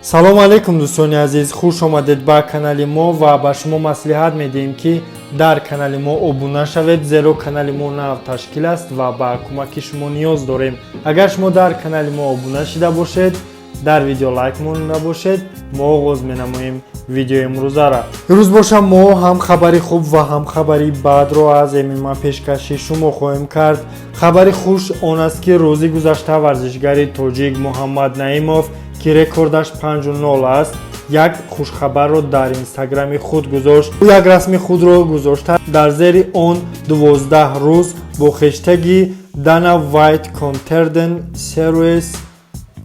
Салому алейкум, дӯстони азиз, хуш омадед ба канали мо ва ба шумо маслиҳат медиҳем, ки дар канали мо обуна шавед, зеро канали мо нав ташкил аст ва ба кӯмаки шумо ниёз дорем. Агар шумо дар канали мо обуна шида бошед, дар видео лайк монда бошед, мо оғоз менамоем видеои имрӯзара. Имрӯз боша мо ҳам хабари хуб ва ҳам хабари бадро аз ММА пешкаши шумо хоҳем кард. Хабари хуш он аст, ки рӯзи гузашта варзишгари тоҷик Муҳаммад Наимов, ки рекордаш 5-0 аст, як хушхабарро дар инстаграми худ гузошт. Ӯ як расми худро гузошта, дар зери он 12 рӯз бо хештеги «Дана Вайт Contender Series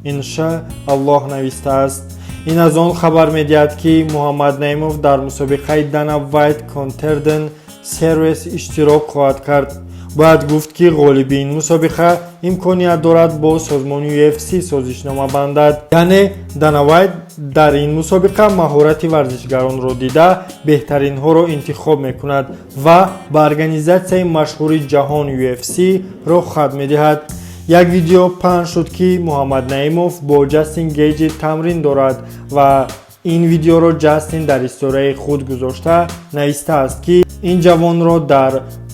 инша Аллоҳ» навистааст. Ин аз он хабар медиҳад, ки Муҳаммад Наимов дар мусобиқаи Дана Вайт Contender Series иштирок хоҳад кард. Бояд гуфт, ки ғолиби ин мусобиқа имконият дорад бо созмони UFC созишнома бандад. Яъне Дана Вайт дар ин мусобиқа маҳорати варзишгаронро дида, беҳтаринҳоро интихоб мекунад ва ба организатсияи машҳури ҷаҳон UFC роҳ хат медиҳад. Як видео паҳн шуд, ки Муҳаммад Наимов бо Ҷастин Гейҷи тамрин дорад ва ин видеоро Ҷастин дар историяи худ гузошта навистааст, ки ин ҷавонро дар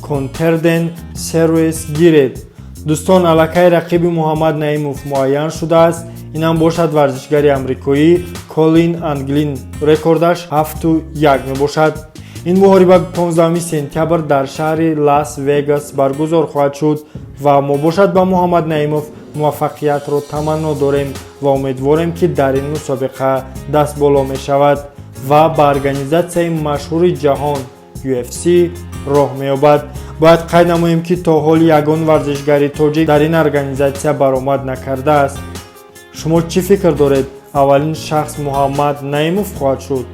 Contender Series гиред. Дӯстон, аллакай рақиби Муҳаммад Наимов муайян шудааст. Инам бошад варзишгари амрикоӣ Колин Англин, рекордаш 7-1 мебошад. Ин муҳориба 15 сентябр дар шаҳри Лас Вегас баргузор хоҳад шуд ва мо бошад ба Муҳаммад Наимов муваффақиятро таманно дорем ва умедворем, ки дар ин мусобиқа дастболо мешавад ва ба организатсияи машҳури ҷаҳон UFC роҳ меёбад. Бояд қайд намоем, ки то ҳол ягон варзишгари тоҷик дар ин организатсия баромад накардааст. Шумо чӣ фикр доред? Аввалин шахс Муҳаммад Наимов хоҳад шуд?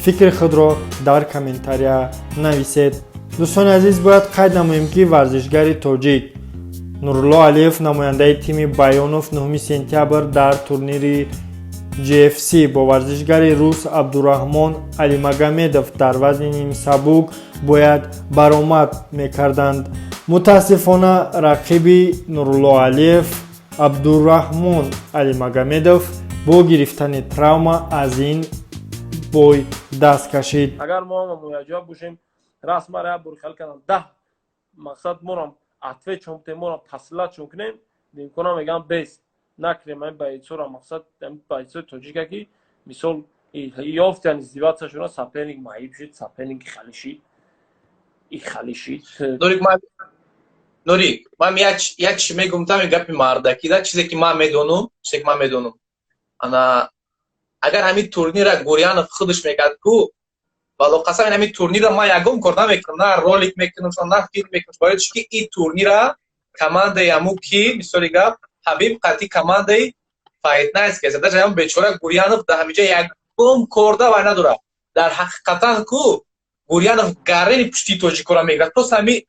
Фикри худро дар комментария нависед. Дӯстони азиз, бояд қайд намоем, ки варзишгари тоҷик Нурулло Алиев, намояндаи тими Баёнов, 9 сентябр дар турнири GFC бо варзишгари рус Абдураҳмон Алимагомедов дар вазни нимсабук бояд баромад мекарданд. Мутаассифона, рақиби Нурулло Алиев Абдураҳмон Алимагомедов бо гирифтани травма аз ин бой даст кашид. Агар мо ҳама муяҷҷаб бошем, расмара як бор хел кардам, 10 мақсад морам ответ чон кунем, морам посылать чон кунем, имкона мегам бес накунем. Ами бойцора, мақсад бойцои тоҷика, ки мисол ёфтиян, издеваться шуна, соперник маиб шид, соперник хали шид, и хали шид. Нурик, ман як чи мегум, там гапи мардакида, чизе ки ман медонум, чизе ки ман медонум. Ана агар ҳамин турнира Гурьянов худаш мекард ку, вало қасам, ҳамин турнира ман ягон кор намекунам, на ролик мекунам, на филм мекунам, барои чи ки ин турнира командаи ҳамун ки, мисоли гап, Ҳабиб қатъи командаи Fight Nights кеса. Даже ҳамун бечора Гурьянов дар ҳамиҷа ягон корда вай надорад. Дар ҳақиқатан ку Гурьянов гарени пушти тоҷикора мегирад. Просто ҳами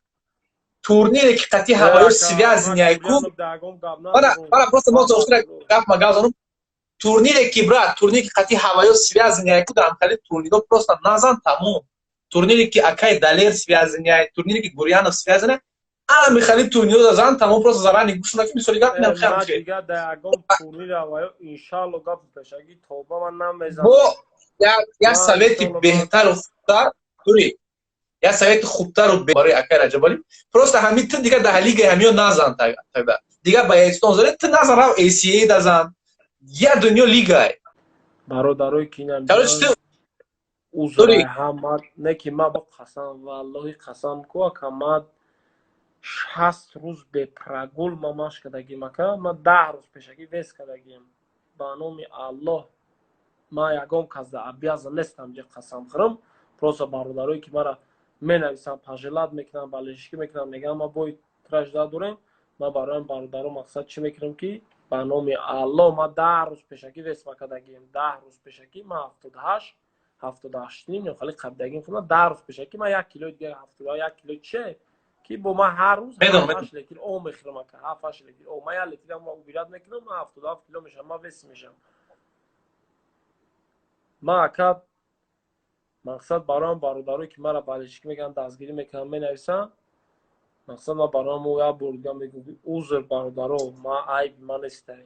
турнире ки қатъи ҳавоё связанный ку, мана просто мо гап ма гап занум. Турнире ки, брат, турнире ки қатъи ҳавоё связанный ку, дар ҳамхали турниро просто назан, тамом. Турнире ки акай Далер связанный, турнире ки Гурьянов связанный, ана мехали турниро зан, тамом. Просто зарани гӯшуна ки, мисоли гап, инам хеле. Дигар дар ягон турнир ҳавоё, иншаалло, гапи пешагӣ, тоба, ман намезанам. Бо як совети беҳтару хубтар, тури як совети хубтару барои акай Раҷабалӣ: просто ҳамин ту дигар дар лигаи ҳамиё назан, тогда дигар ба Яистон заре ту назан, рав ACA дазан, як дунё лигай. Бародарои ки Короче, узр ҳама не ки ма бо қасам, валлоҳи қасам ку, ака, ма 60 рӯз бе прогул ма машқ кардагим, ака, ма 10 рӯз пешакӣ вес кардагим. Ба номи Аллоҳ, ма ягон кас да обязан нестам ҷа қасам хӯрам. Просто бародарое ки мара менависам, пожелать мекунам, болельщикӣ мекунам, мегӯям, ма бой тражда дорем. Ма бароям бародаро, мақсад чӣ мекунам, ки ба номи Аллоҳ, ма 10 рӯз пешакӣ вес макардагим. 10 рӯз пешакӣ ма 78, 78 ним ё хали қабдагим худам. 10 рӯз пешакӣ ма 1 килои дига, 71 кило че ки бо ма ҳар рӯз 8 литр об мехӯрам, ака, 7-8 литр об. Ма 1 литрам убирать мекунам, ма 77 кило мешавам, ма вес мешавам. Ма, ака, мақсад бароям бародарое ки мара болельщикӣ мекунанд, дастгирӣ мекунанд, менависанд, мақсад ма бароям як бор дига мегӯм, узр, бародаро, ма айби ма нестай.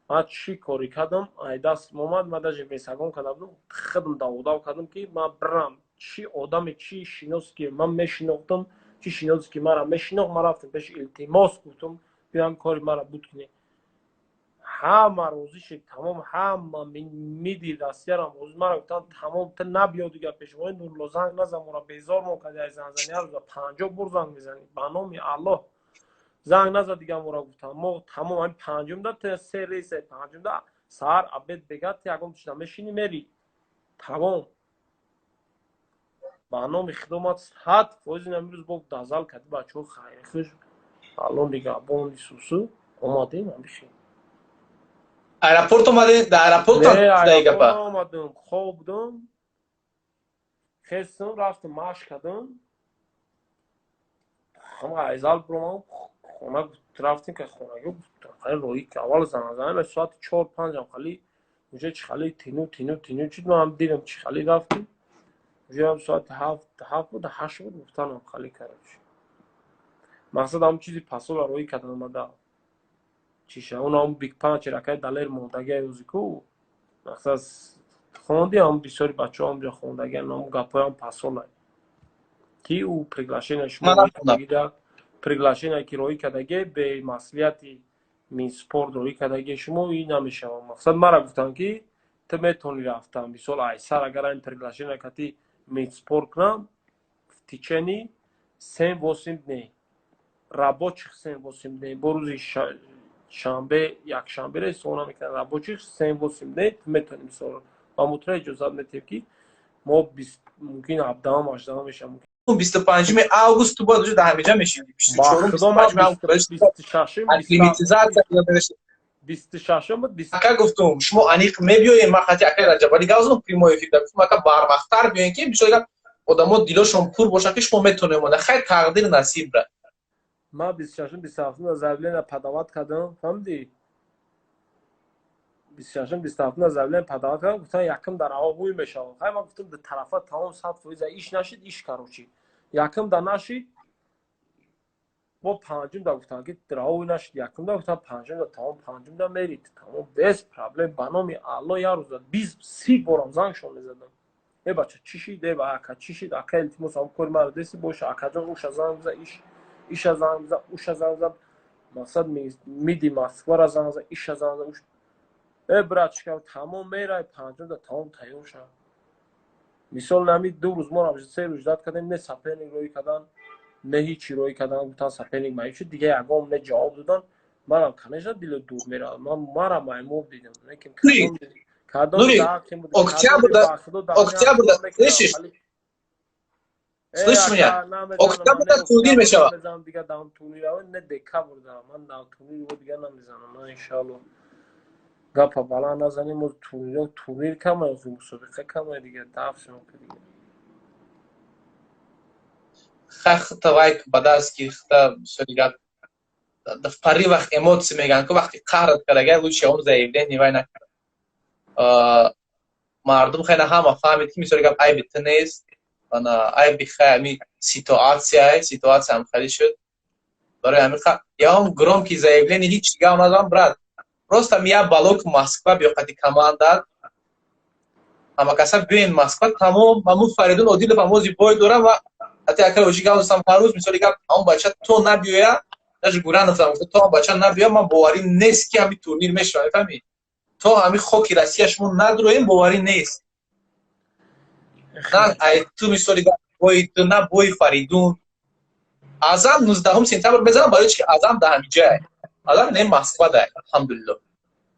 Ман чӣ корӣ кардам, ай дастам омад, ман даже весагон карда будам, худам даводав кардам, ки ман бирам. Чӣ одаме, чӣ шинос, ки ман мешинохтам, чӣ шиносе, ки мара мешинохт, ман рафтам пеш, илтимос, гуфтам, биям, кори мара буд кунӣ. Ҳама розӣ шид, тамом, ҳама миди Россиярам розӣ. Мара гуфтанд, тамом, ту набиё дига пешвои Нурулло, занг назан, мора безор мо кади, ай зангзани ҳар рӯза 50 бор занг мезанӣ, ба номи Аллоҳ, занг наза дига. Мора гуфтам, мо тамом, ҳами панҷумда ту се рейса, панҷумда саҳар, обед бега ту ягон чиза мешинӣ, мери, тамом. Ба номи Худо, ман 100% имрӯз бо дазал кади бачаҳо, хайрхуш, Алло нигаҳбон, сусу омадем ҳамиши. Аэропорт омадем, дар аэропорт? Гапа омадем, хоб будам, хестам, рафтам, машқ кардам, ҳама айзал биромадам, хона рафтем, ки хонаги роҳи аввал заназана соати 4-5-ам хали уже чи хали тину тину тину чид, ман дидам, чи хали рафтем, уже соати 7, 7 буд, 8 буд, гуфтанам хали, короче, мақсад ҳам чизи пасола роҳӣ кардан омада чиша, он ҳам биг панч ракай далер мондагиа ӯзи ку, мақсад хонди, ҳам бисёри бачаҳо ҳамҷо хондагиан, ҳам гапҳоям пасола, ки ӯ приглашение шумо приглашение ки роҳӣ кардагӣ, бе маслиҳати Минспорт роҳӣ кардагӣ шумо, и намешавад. Мақсад мара гуфтанд, ки ту метавонӣ рафтан, мисол, айсар агар ин приглашение кати Минспорт кунам, в течение 7-8 дней рабочих, 7-8 дней, бо рӯзи шанбе, якшанберо ҳисоб намекунад, рабочих 7-8 дней ту метавонӣ, мисол, ба мутра иҷозат метиҳем, ки мо мумкин 17-ам, 18-ам мешавад. 25-уми август ту бояд уже дар ҳамиҷа мешидӣ, 24-ум, 25-уми август акклиматизация. 26-ум буд. Ака, гуфтум, шумо аниқ мебиёем, ман хати акай Раҷабали гап задам прямой эфир, гуфтум, ака, барвақттар биёем, ки бисёр гап одамо дилошон пур бошад, ки шумо метавонем омада. Хайр, тақдир насиб ра. Ман 26-ум, 27-ум заявление подавать кардам, фаҳмидӣ? 26-ум, 27-ум заявление подавать кардам, гуфтан, якум дар ҳаво ҳуй мешавад. Хай, ман гуфтам, ду тарафа тамом, 100% иш нашид, иш, короче, якум да нашид, бо панҷум да гуфтам, ки ҳуй нашид, якум да гуфтам, панҷум да тамом, панҷум да мерид, тамом, без проблем. Ба номи Алло, як рӯза 20-30 борам зангшон мезадам: «Э, бача, чӣ шид? Э, ака, чӣ шид? Ака, илтимос, ҳам кори маро деси боша, акаҷон, уша занг биза, иш, иша занг биза, уша занг биза». Мақсад, миди Москвара занг биза, иша занг биза, э, братчика, тамом, мерай панҷум да, тамом, тайёр шав. Мисол, нами 2 рӯз мо 3 рӯз ждать кардем, не соперник роҳӣ кардан, не ҳичи роҳӣ кардан. Гуфтан, соперник маъюб шуд, дига ягон не ҷавоб додан. Манам, конечно, дило дур меравад, ман мара маймуб дидам, лекин кадом Октябрда, слышишь? Слышишь меня? Октябрда турнир мешавад. Дига даун турнир, не декабр да, ман даун турнир дига намезанам. Ман иншаалло гапа баланд назанем, мо турнир, турнир камай, мусобиқа камай, дига дафшон дига. Хай, вай бадаст, ки хта бисёри гап в порывах эмоций мегӯянд, ки вақти қаҳрат кардага, лучше он заявление вай накард. Мардум хеле ҳама фаҳмид, ки мисоли гап айби ту нест, ана айби хай ами ситуация, ситуация ҳам хеле шуд. Барои ҳамин ягон громкий заявление, ҳеҷ гап надорам, брат, просто я балок Москва биё, қати команда ҳама каса биёен Москва, тамом. Мамун Фаридун Одилов амози бой дорам ва ҳатто акал оҷи гап достам ҳар рӯз, мисоли гап, ҳамон бача то набиёя, даже Гуранов гуфта, то ҳамон бача набиёя, ман боварӣ нест, ки ҳамин турнир мешавад, мефаҳмӣ? То ҳамин хоки Россия шумо надроем, боварӣ нест. На ай ту, мисоли гап, бои ту, на бои Фаридун. Азам 19 сентябр мезанам, барои чи ки Азам дар ҳамиҷае, Азам не, Москва да, алҳамдулилло,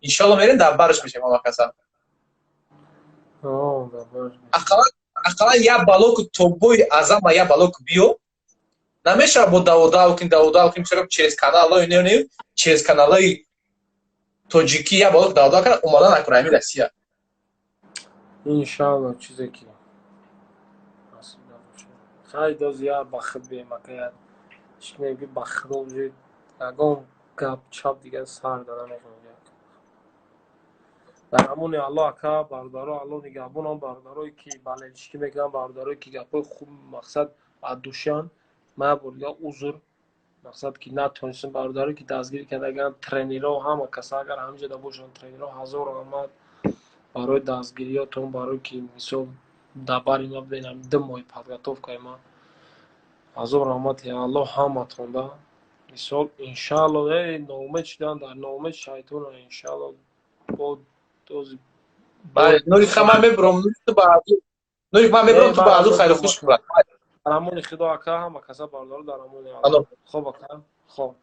иншолло, мерем, дар барш мешем ҳама каса. Ақаллан як балоку то бои Азама як балок биё, намешавад бо даводав кунӣ, даводав кунӣ, мисол, через каналҳои не, через каналҳои тоҷикӣ як балок даводав кард, омада накунад ҳамин Россия. Иншалло, чизе ки хай доз я ба худ бемака, я чӣ меги, ба худо, уже ягон гап чап дигар сар дада намехоҳам. Дар ҳамони Алло, ака, бародаро, Алло нигаҳбонам, бародарое ки болельщикӣ мекунанд, бародарое ки гапҳои хуб, мақсад, аз душан. Ман як бор дигар узр. Мақсад, ки натонистем, бародаре, ки дастгирӣ кардаган, тренерҳо, ҳама каса, агар ҳамиҷода бошанд тренерҳо, ҳазор раҳмат барои дастгириётон, барои ки, мисол, дар бари ма будем 2 моҳи подготовкаи ма. Ҳазор раҳмати Аллоҳ ҳаматонда. Мисол, иншаалло, ноумед шудан дар ноумед шайтона, иншаалло, бо дози. Нурик, ман мебурам, Нурик, ман мебурам, ту ба азу хайру хуш кун. Дар амони Худо, ака, ҳама каса, бародаро, дар амони Аллоҳ. Хоб, ака, хоб.